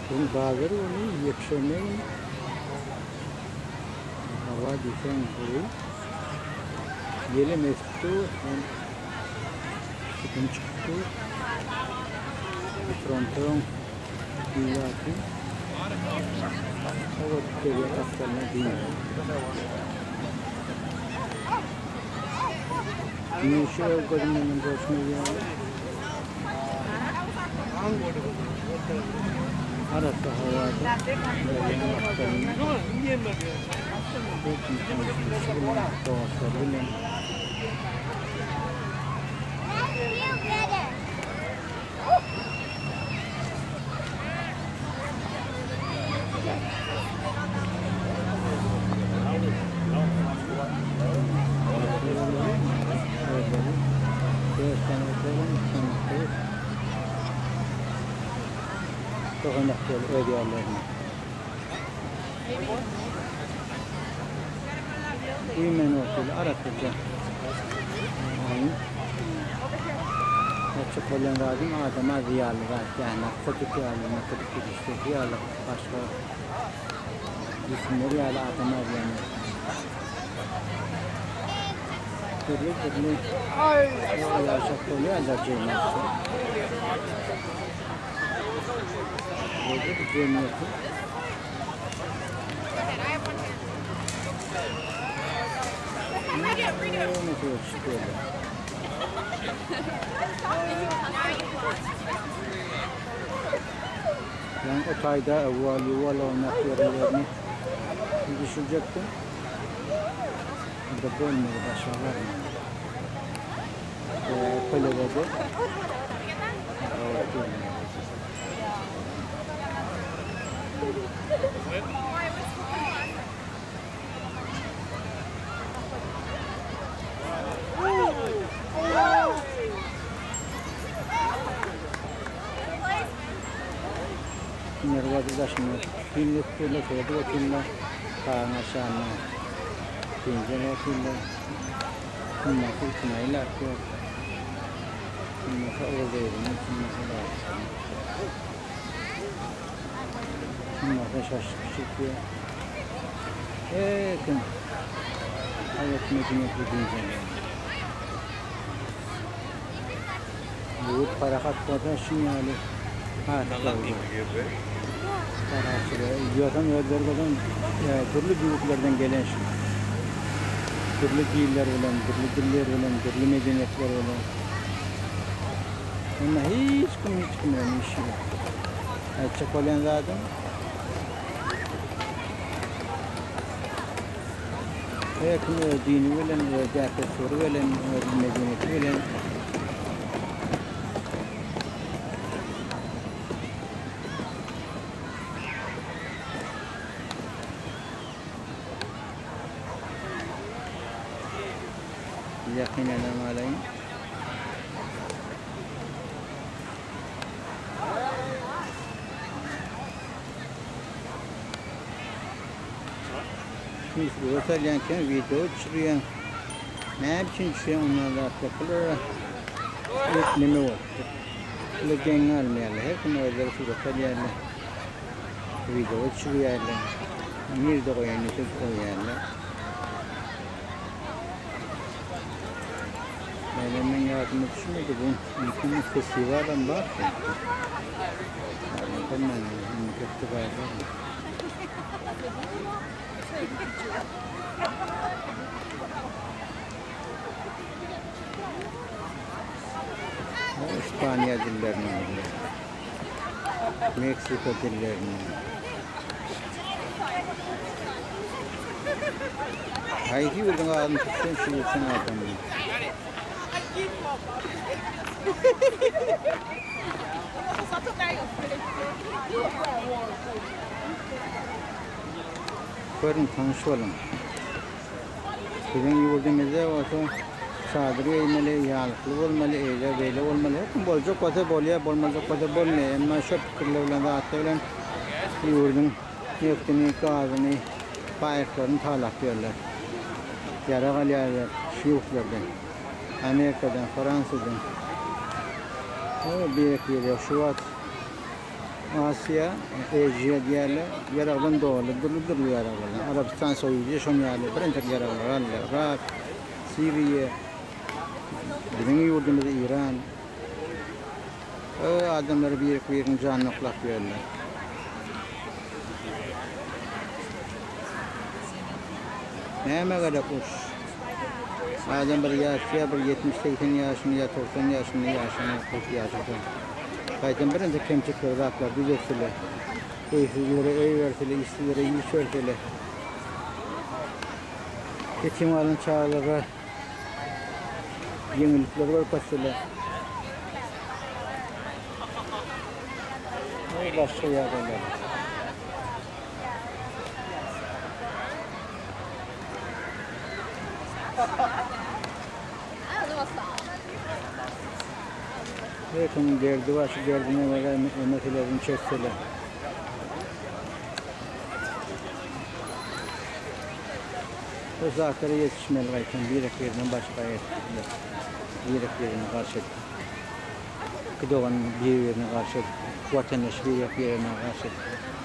Bugün bazar güni, ýekşenbe güni. Howa diýseň gowy. Ýelem esip dur, hem gün çykyp dur. Torontoň ilaty oba derýa gapdalyna dynç Hemişe öz gözüm bilen görşümiz ýaly arassa howada derýaň gapdalynda her kim bilen, dostlary bilen Öz ýerlerine. Güýmen otuly arassaja. Açyk bolýan zadyň adama zyýanly zat däl. Narkotik ýaly, narkotik serişdesi ýaly başga jisimler ýaly adama zyýan etmeýär. Dürli dürli ýaşap bolýarlar jemgyýetde. Böyle bir cemiyeti. Nasıl çıkıyorlar? Ben o tayda evvel yuval oynak yerlerini düşürecektim. Burada bolmadı başka var mı? Kulübede. Nerwada daşyna synlap durlar, seredip otyrlar. Garyň aşagynda dynç alyp otyrlar. Kimdäki içine aýlap ýör. Kimdäki ogul-gyzyny, kimdäki babasyny. Kimdäki şaşlyk çekýär. Her kim haýat medeniýetli dynç alýar. Ýurt parahat bolsa şuň ýaly has gowy. Parahatçylyga ýogsam özleri bolsa dürli ýurtlardan gelen şu. Dürli diller bilen, dürli diller bilen, dürli medeniýetler bilen. Onda hiç kim hiç kim bilen işi ýok. Aýtjak bolýan zadym Her kim öz dini bilen, öz däp-dessury bilen, öz medeniýeti bilen Ýakynanam alaýyn. Şimdi surat alýanken wideo düşürýän. Näme üçin düşýän ondan zatlar? Bulara ekleme bolupdyr. Bular geň galmaýarlar. Her kim özleri surat alýarlar. Wideo düşürýärler. Nirde goýan ýüzüp goýýarlar. Ýöne meň ýadyma düşmedi bu. Mümkin festiwalam bar. Bilmem, festiwal barmy? İspaniýa dillerini bilýär. Meksika dillerini. Haýsy ýurduň adyny tutsaň şu ýurtdan adamlar. Görüň tanyş boluň. Biziň ýurdumyzda bolsa çadyr geýmeli, ýalykly bolmaly, eýle beýle bolmaly. Her kim boljak bolsa bolýar, bolmajak bolsa bolmaýar. Emma şo pikirler bilen zatlar bilen ýurduň neftini, gazyny, baýlyklaryny talap ýörler. Ýarag alýarlar şu ýurtlardan. Amerikadan, Fransiýadan. O birek-birek şu wagt. Asiýa, Asia diýýärler, ýaragdan doly, dürli-dürli ýaraglardan. Arabystan, Saudiýa şonuň ýaly birinjek ýaraglar aldy. Yrak, Siriýa, biziň ýurdumyz Iran. Ö, adamlary birek-biriniň janyny oklap ýörler. Nämä gerek uruş? Adam bir ýaşýar, bir 70-80 ýaşyny ýa 90 ýaşyny ýaşanok, köp ýaşasa. Gaýtam birinji kemçilikleri zatlar düzetsele. Öýsüzlere öý bersele, işsizlere iş bersele. Ýetim galan çagalara ýeňillikler görkezsele. Başga ýagdaýlar. Her kimiň derdi bar, şu derdine görä meselesini çözseler. Bu zatlara ýetişmeli gaýtam birek-birinden başga etdiler. Birek-birine garşy edip. Iki dogan bir-birine garşy edip, watandaş birek-birine garşy edip.